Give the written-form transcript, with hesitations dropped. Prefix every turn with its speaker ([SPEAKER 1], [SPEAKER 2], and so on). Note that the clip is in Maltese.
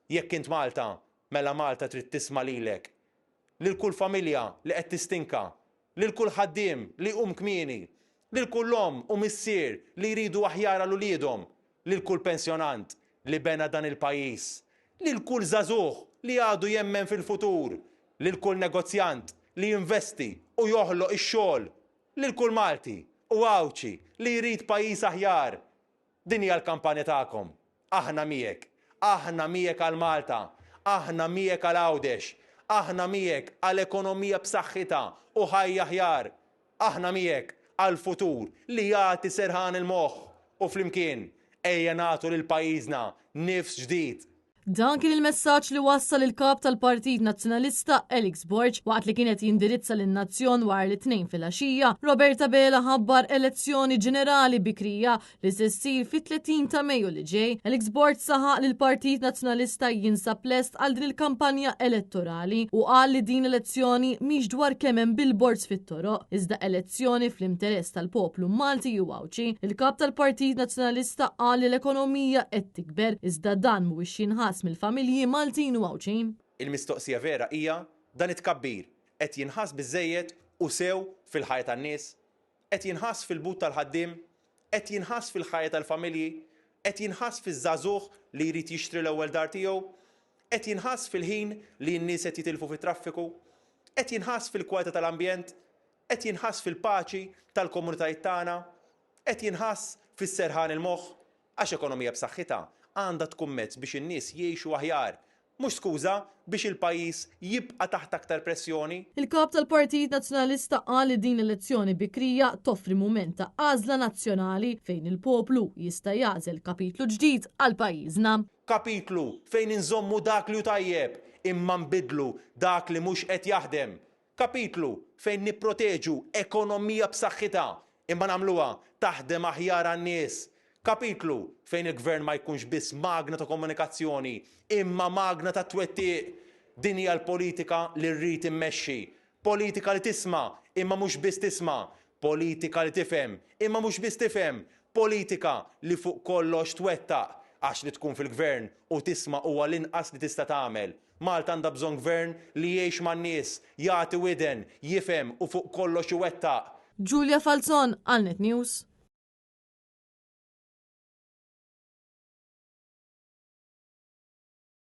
[SPEAKER 1] Jekk int Malta, mela Malta trid tisma' lilek. Lil kull familja li qed tistinka, lil kull ħaddiem li jqum kmieni, lil kull omm u missier li jridu aħjar għal uliedhom, lil kull pensjonant li bena dan il-pajjiż, lil kull żagħżugħ li għadu jemmen fil-futur, lil kull negozjant li jinvesti u joħloq ix-xogħol, lil kull Malti u Għawdxi li jrid pajjiż aħjar. Din hija l-kampanja tagħkom. Aħna miegħek. Aħna miegħek għal Malta. Aħna miegħek għal Għawdex. Aħna miegħek għal ekonomija b'saħħitha u ħajja aħjar. Aħna miegħek għal futur li jagħti serħan il-moħħ. U flimkien, ejja nagħtu lil pajjiżna nifs ġdid.
[SPEAKER 2] Dan kien il-messaġġ li wassal il-Kap tal-Partit Nazzjonalista Alex Borg waqt li kien qed jindirizza lin-nazzjon wara li t-Tnejn filgħaxija Robert Abela ħabbar elezzjoni ġenerali bikrija li se ssir fit-30 ta' Mejju li ġej. Alex Borg saħaq li l-Partit Nazzjonalista jinsab lest għal din il-kampanja elettorali u qal li din l-elezzjoni mhix dwar kemm hemm billboards fit-toroq, iżda elezzjoni fl-interess tal-poplu Malti u Għawdxi. Il-Kap tal-Partit Nazzjonalista qal li l-ekonomija qed tikber, iżda dan mhuwiex jinħass mill-familji Maltin u Għawdxin.
[SPEAKER 1] Il-mistoqsija vera hija, dan it-tkabbir qed jinħass biżżejjed u sew fil-ħajja tan-nies? Qed jinħass fil-but tal-ħaddiem? Qed jinħass fil-ħajja tal-familji? Qed jinħass fiż-żagħżugħ li jrid jixtri l-ewwel dar tiegħu? Qed jinħass fil-ħin li n-nies qed jitilfu fit-traffiku? Qed jinħass fil-kwalità tal-ambjent? Qed jinħass fil-paċi tal-komunitajiet tagħna? Qed jinħass fis-serħan il-moħħ? Għax ekonomija b'saħħitha għandha tkun mezz biex in-nies jgħixu aħjar, mhux skuża biex il-pajjiż jibqa' taħt aktar pressjoni.
[SPEAKER 2] Il-Kap tal-Partit Nazzjonalista qal li din l-elezzjoni bikrija toffri mument ta' għażla nazzjonali fejn il-poplu jista' jagħżel kapitlu ġdid għal pajjiżna.
[SPEAKER 1] Kapitlu fejn inżommu dak li hu tajjeb imma nbiddlu dak li mhux qed jaħdem. Kapitlu fejn nipproteġu ekonomija b'saħħitha imma nagħmluha taħdem aħjar għan-nies. Kapitlu fejn il-Gvern ma jkunx biss magna ta' komunikazzjoni imma magna ta' twettiq. Din hija l-politika li rrid immexxi. Politika li tisma' imma mhux biss tisma'. Politika li tifhem imma mhux biss tifhem. Politika li fuq kollox twettaq. Għax li tkun fil-Gvern u tisma' huwa l-inqas li tista' tagħmel. Malta għandha bżonn Gvern li jgħix man-nies, jagħti widen, jifhem u fuq kollox iwettaq.
[SPEAKER 2] Julia Falzon għal Net News.